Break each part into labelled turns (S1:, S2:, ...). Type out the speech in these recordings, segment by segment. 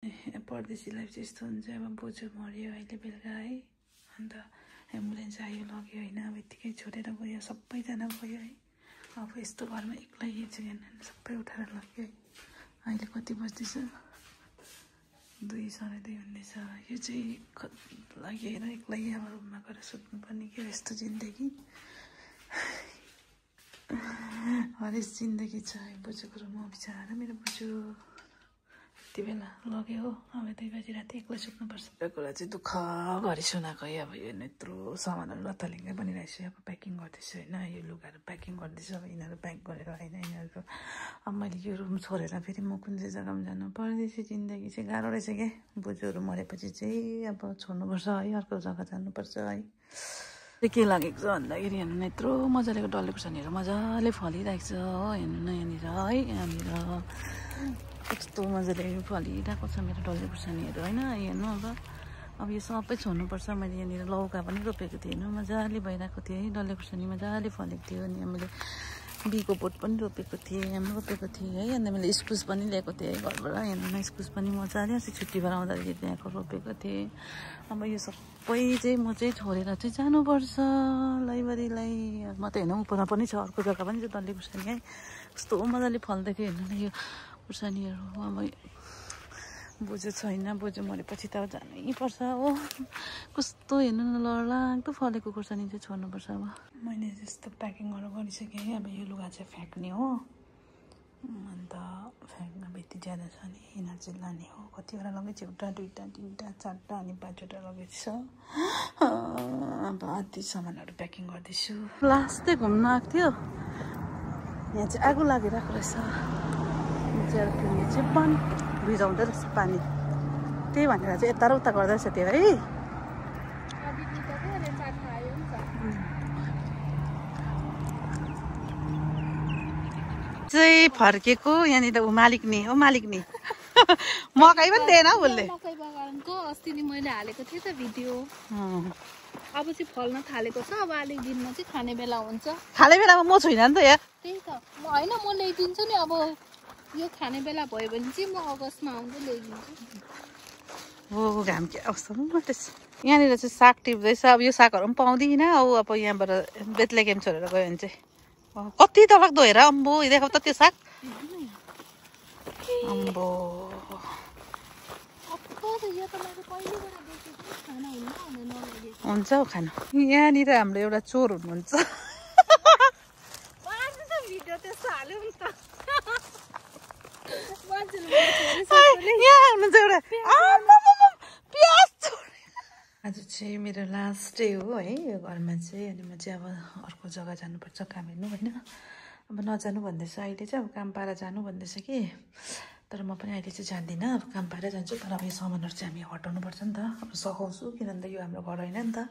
S1: परदेशी लाइफ चाहिँ यस्तो हुन्छ अब बोजू मऱ्यो अहिले बेलुका है अन्त एम्बुलेन्स आयो लग्यो होइन अब यत्तिकै छोडेर गयो सबैजना गयो है अब यस्तो घरमा एक्लै चाहिँ सबै उठाएर लग्यो है अहिले कति बज्दैछ 2 साढे 2 हुँदैछ यो चाहिँ लागेर एक्लै अब रुममा गएर सुत्नुपर्ने के यस्तो जिन्दगी हरेस जिन्दगी छ बोजूको रुममा बिचारा मेरो बोजू यति बेला लग्यो हो अब 2 बजी राति एक्लै सुत्नुपर्छ यो कुरा चाहिँ दुःख गरी सुनाएको है अब यो यत्रो सामानहरू लथालिङ्गै बनिरहेछ अब प्याकिङ गर्दैछु होइन यो लुगाहरू प्याकिङ गर्दैछु अब यिनीहरू प्याक गरेर होइन यिनीहरूको अब मैले यो रुम छोडेर फेरि म कुन चाहिँ जग्गामा जानु परदेशी जिन्दगी चाहिँ गाह्रो रहेछ क्या बोजूहरू मरेपछि चाहिँ अब छोड्नुपर्छ है अर्को जग्गा जानुपर्छ है के लागेको छ भन्दाखेरि हेर्नु यत्रो मजाले डल्ले खुर्सानीहरू मजाले फलिरहेको छ हो हेर्नु न यहाँनिर है यहाँनिर कस्तो मजाले फलिरहेको छ मेरो डल्ले खुर्सानीहरू होइन हेर्नु अब यो सबै छोड्नुपर्छ मैले यहाँनिर लौका पनि रोपेको थिएँ हेर्नु मजाले भइरहेको थियो है डल्ले खुर्सानी मजाले फलेको थियो अनि मैले बीको बोट पनि रोपेको थिएँ है अन्त मैले इस्कुस पनि ल्याएको थिएँ घरबाट हेर्नु न इस्कुस पनि मजाले अस्ति छुट्टीबाट आउँदाखेरि ल्याएको रोपेको थिएँ अब यो सबै चाहिँ म चाहिँ छोडेर चाहिँ जानुपर्छ लाइब्रेरीलाई म त होइन उपरमा पनि छ अर्को जग्गा पनि छ डल्ले खुर्सानी है कस्तो मजाले फल्दै थियो हेर्नु न यो खुर्सानीहरू अब बोजू छैन बोजू मरेपछि त अब जानै पर्छ हो कस्तो हेर्नु न लडलाग्दो फलेको खुर्सानी चाहिँ छोड्नुपर्छ अब मैले जस्तो प्याकिङहरू गरिसकेँ अब यो लुगा चाहिँ फ्याँक्ने हो अन्त फ्याँक्न बेति ज्यादा छ नि यिनीहरू चाहिँ लाने हो कतिवटा लगेको छ 1 2 3 4 अनि 5वटा लगेको छ अब आधी सामानहरू प्याकिङ गर्दैछु लास्टै घुम्न आएको थियो यहाँ चाहिँ आगो लागिरहेको रहेछ चाहिँ पानी भिजाउँदो रहेछ पानी त्यही भनेर चाहिँ यता र उता गर्दो रहेछ त्यो है चाहिँ फर्केको यहाँनिर ऊ मालिक नि मकै पनि दिएन उसले
S2: मकै बगानको अस्ति नि मैले हालेको थिएँ त भिडियो अब चाहिँ फल्न थालेको छ अब अलिक दिनमा चाहिँ खाने बेला हुन्छ
S1: खाने बेलामा म छुइनँ नि त यार
S2: त्यही त होइन म ल्याइदिन्छु नि अब यो खाने बेला भयो भने चाहिँ म अगस्तमा आउँदै ल्याइदिन्छु
S1: हो घाम के अवस्था पनि यहाँनिर चाहिँ साग टिप्दैछ अब यो सागहरू पनि पाउँदिनँ अब यहाँबाट बेतलेगेम छोडेर गयो भने चाहिँ कति तलक्दो हेर अम्बो देखाउ त त्यो साग अम्बो हुन्छ हौ खानु यहाँनिर हाम्रो एउटा चोर हुनुहुन्छ आज चाहिँ मेरो लास्ट डे हो है यो घरमा चाहिँ अनि म चाहिँ अब अर्को जग्गा जानुपर्छ काम हेर्नु होइन अब नजानु भन्दैछ अहिले चाहिँ अब काम पाएर जानु भन्दैछ कि तर म पनि अहिले चाहिँ जान्दिनँ अब काम पाएर जान्छु तर अब यो सामानहरू चाहिँ हामी हटाउनुपर्छ नि त अब सघाउँछु किनभने यो हाम्रो घर होइन नि त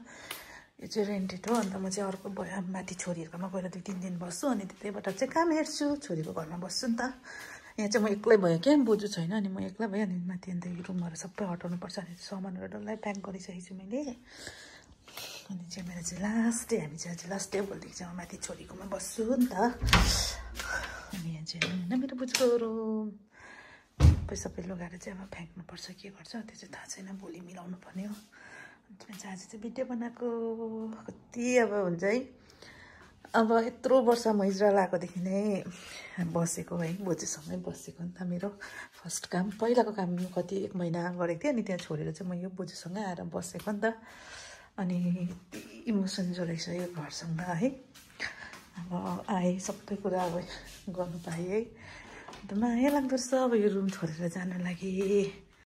S1: यो चाहिँ रेन्टेड हो अन्त म चाहिँ अर्को माथि छोरीहरूकोमा गएर 2-3 दिन बस्छु अनि त्यतैबाट चाहिँ काम हेर्छु छोरीको घरमा बस्छु नि त यहाँ चाहिँ म एक्लै भयो क्या बोजू छैन अनि म एक्लै भयो अनि माथि अन्त यो रुमहरू सबै हटाउनुपर्छ अनि सामानहरू डल्लै प्याक गरिसकेको छु मैले अनि चाहिँ मेरो चाहिँ लास्ट डे हामी चाहिँ आज लास्ट डे भोलिदेखि चाहिँ माथि छोरीकोमा बस्छु नि त अनि यहाँ चाहिँ होइन मेरो बोजूको रुम सबै लुगाएर चाहिँ अब फ्याँक्नुपर्छ के गर्छ त्यो चाहिँ थाहा छैन भोलि मिलाउनु पर्ने हो अनि चाहिँ आज चाहिँ भिडियो बनाएको कति अब हुन्छ है अब यत्रो वर्ष म इजरायल आएकोदेखि नै बसेको है बोजूसँगै बसेको नि त मेरो फर्स्ट काम पहिलाको काम कति 1 महिना गरेको थिएँ अनि त्यहाँ छोडेर चाहिँ म यो बोजूसँगै आएर बसेको नि त अनि इमोसन जोडेको छ यो घरसँग है अब आएँ सबै कुरा अब गर्नु पाएँ है अन्त माया लाग्दो रहेछ अब यो रुम छोडेर जानु लागि